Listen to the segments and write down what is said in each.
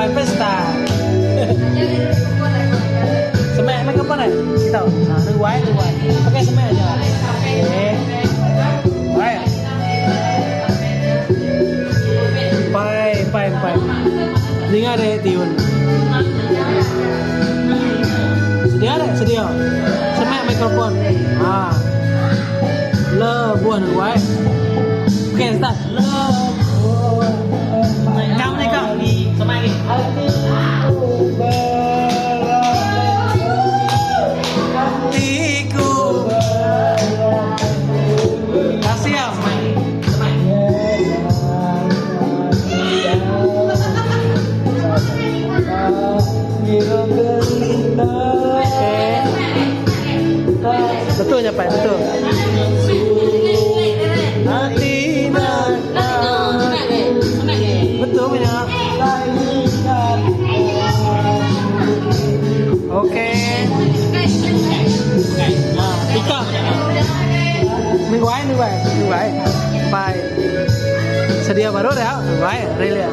Pai pesta. Semek mikrofon eh. Kita. Ha, rewind, rewind. Pakai semek aja. Okey. Baik. Pai, pai, pai. Dengar deh tiun. Sedia deh, sedia. Semek mikrofon. Ha. Lebuh rewind. Okey, start. Kau ni kau. Semak lagi. Hatiku Kasih ya. Okay. Betul je Pak, betul. Hati Betul punya. Okey. Ha, Ika. Minggu ai, minggu ai, minggu ai. Bye. Sedia baru dah. Bye, really.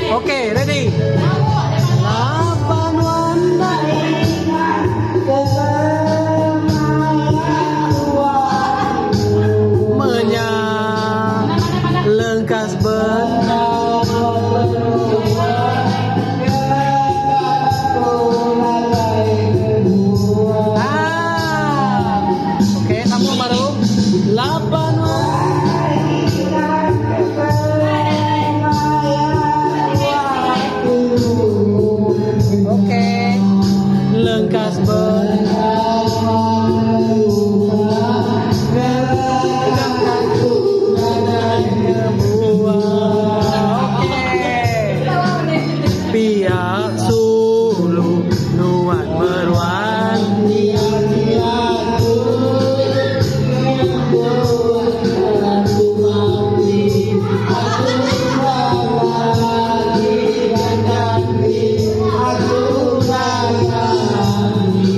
Okay, ready. Laban Menya lengkas benar. Ah, okay, sambung baru. Laban Okay. Lengkas benar. Okay. Pihak sulu nuan meruan.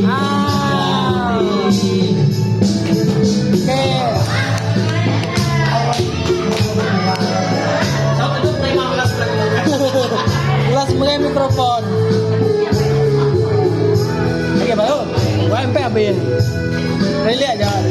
Ah. Okay. Ulas mulai mikrofon. Okey, baru. Buat MP habis. Relax aja.